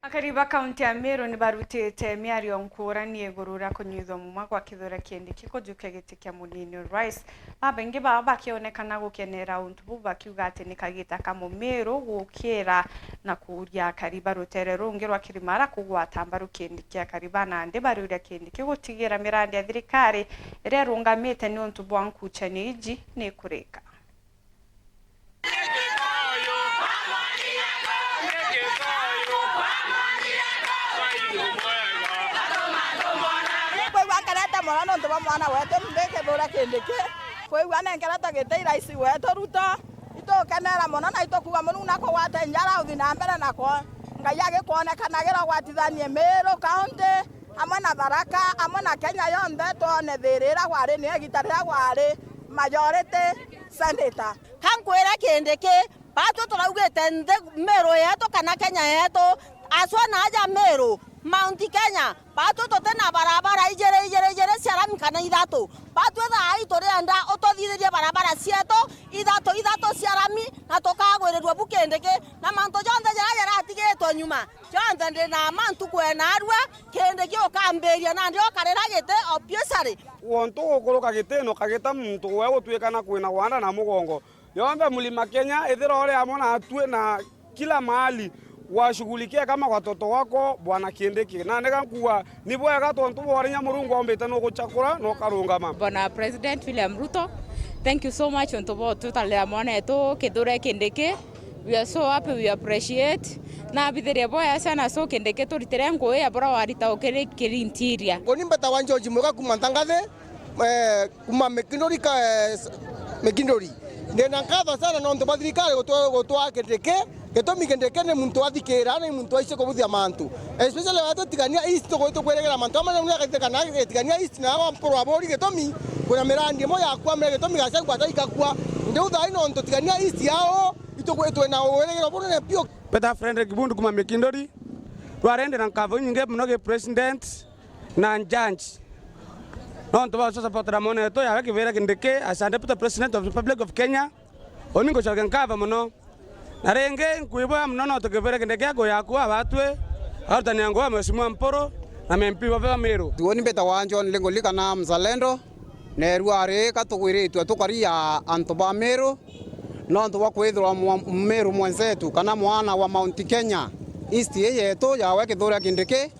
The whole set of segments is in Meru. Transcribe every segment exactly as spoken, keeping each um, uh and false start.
Akari ba kaunti ya Meru ni barutite miario nkurani iguru ria kunyuithua muma gwa Kithure Kindiki kujukia giti kia munini rais. Babaingi bao bakionekana gukenera untu buu, bakiuga ati ni kagita ka Mumiru gukira na kuuria akari ba rutere rungi rwa Kirimara kugwata mbaru Kindiki. Akari ba nandi bariuria Kindiki gutigira mirandi ya thirikari iria irungamite niuntu bwa nkuchania iji ni ikurika. Kwigua nkenete mono nontu bwa mwana wetu Kithure Kindiki. Kwigua nenkeretwe giti rais wetu Ruto, itukenera mono na itukuga Murungu nakugwate njara uthi na mbere nako. Ngai agikwonekanagira ugwatithanie Meru County, amwe na Tharaka, amwe na Kenya yonthe, twone thiri iria gwari, ni igita riria gwari majority senator. Ka nkwire Kindiki, batwi turaugite nthi Meru yetu kana Kenya yetu, aswa na aja Meru, Mount Kenya, batwi tuti na barabara ijiri, ijiri, ijiri cia rami kana ithatu. Batwi thaa ii turienda ututhithirie barabara cietu ithatu, ithatu cia rami, na tukagwirirua bu Kindiki, na mantu jonthe jaria jaratigitwe nyuma. Jonthe ndi na ma ntuku enarua, Kindiki ukambiria nandi ukarira giti obituary. Wontu gukuruka giti na ukagita muntu we utwikana kwina gwanda na mugongo. Yonthe Mlima Kenya, ithira uri amwe natwi na kila mahali, washughulikie kama watoto wako, Bwana Kindiki. Na nika nkuga, ni bwega tontu bwa uria Murungu ombite nuguchakura na ukarungama. Bwana President William Ruto, thank you so much untu bwa ututarira mwana wetu Kithure Kindiki. We are so happy, we appreciate. Na abithirie bwega sana, so Kindiki turitire ngui ya bura warita ukiri kiri interior. Ngoni mbeta wa George Mwega kuma Ntangathe, eh, kuma Mikinduri ka, eh, s-, Mikinduri. Ndina nkatho sana nontu bwa thirikari gutwa-, gutwaa Kindiki, gitumi Kindiki ni muntu athikira, ni muntu aici kubuthia mantu. Especially watu Tigania East, tuku-, tukwirigira mantu amwe ni akathikana Tigania East na agwa mpuru aburi gitumi, kuna mirandi imwe yakwa, mire gitumi Gachagua ataikakua. Ndiu thaa ino ntu Tigania East yao, Itugwitwe na wirigiro bunene biu. Peter Frederick Bundu kuma Mikinduri, rwarende na nkatho inyingi mono gi president na judge. Nontu bwa gusupportera mwana wetu yawe Kithure Kindiki as a deputy president of the Republic of Kenya, uni ngucokia nkatho mono. Na ringi nkwibwa mono nontu Kithure Kindiki akuyakua abatwi, arutani a ngugi a Mheshimiwa Mpuru na M P bobe ba Meru. Tuoni mbetawa John Lingoli kana Mzalendo. Neerua ari ka tugwiritue tukaria antu ba Meru, nontu bwa kwithirwa mwa-, Meru mwenzetu kana mwana wa Mount Kenya East ii yetu yawe Kithure Kindiki,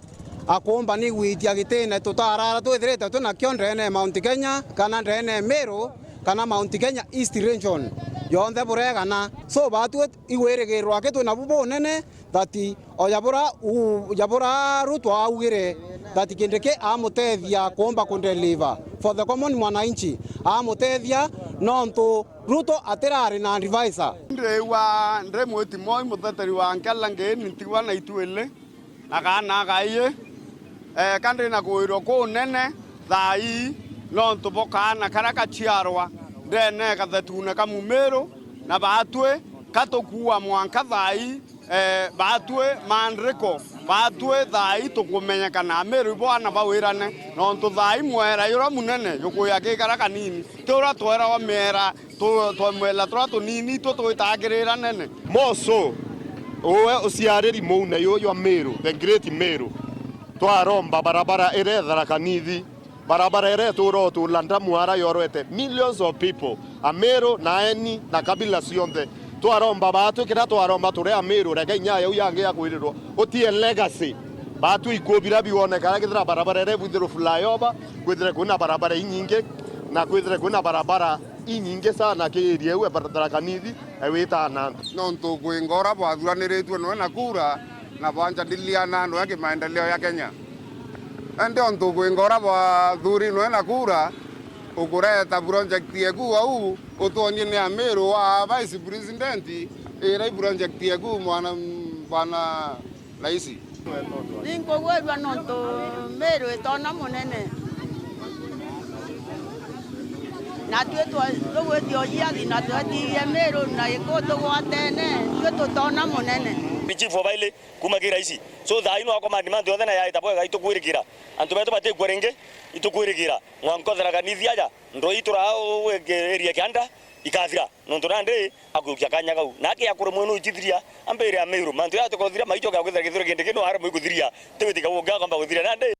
akuumba ni gwitia gitine tutarara twithirite twinakio ndene Mount Kenya kana ndene Meru kana Mount Kenya East Region yonthe buregana. So, batwi igwirigirwa ki twina bu bunene, that o ya bura u-, ya bura Ruto augire that Kindiki amutethia kuumba ku deliver for the common mwananchi, amutethia nontu Ruto atirari na advisor. Ndiigua ndi mwiti moi mutheteri wa nkela ngeni ntigwa na itwili na kaana gaii, eh, ka ndi na kuirwa kunene thaa ii nontu bwa kaana karia gaciarwa ndene kathetune ka Mumiru na batwi ka tukua mwanka thaa ii. Eh, batwi maandiko, batwi thaa ii tukumenyekana, Amiru ibo ana bawirane, nontu thaa ii mwera juria munene jukuya kikara kanini, ti uria twerawa miera, tu-, twamwela turia tunini, itwi twitaa kiri iria nene. Moso, uwe uciariri muune juju jwa Miru, the great Miru, twaromba barabara iria Tharaka Nithi, barabara iria ituura utuura ndamu ara yorwete millions of people, Amiru na aeni na kabila cionthe. Twaromba batwi kiria twaromba turi Amiru, reke inya yau yangi ya kwirirwa utie legacy. Batwi ikubira biwoneka aria kethira barabara iria ibwithirwe flyover, kwithire kwina barabara inyingi, na kwithire kwina barabara inyingi sana ki area iu ya Tharaka Nithi, ewita na antu. Nontu kwinga uria bwathuraniritue noe na kura, na bwanjadiliana noe kimaendeleo ya Kenya. Indi ontu kwinga uria bwathurinwe na kura, ukureta project yeku au, utwonie ni Amiru wa Vice President, iria i project yeku mwana, bwana Raisi. Ninkugwirua nontu Miru itona munene. Na twi twa-, tugwitia ujiathi na twetirie Miru na giku tugwatene, twi tutona munene. Ni chief wa Bailey kuma ki raisi. So thaa ino akomandi mantu yonthe na yaita bwega, itukwirikira. Antu betu batikua ringi, itukwirikira. Mwanka Tharaka Nithi aja, ndoi tura u-, u-, area kianda, Ikathira, nontu nandi akujukia kanya kau. Nake akure mwenu icithiria, ambire Amiru, mantu ya tukothira maicho ga kwithira githire kindi kino aremwe kuthiria. Tiwitika gukia kwamba kuthiria nandi.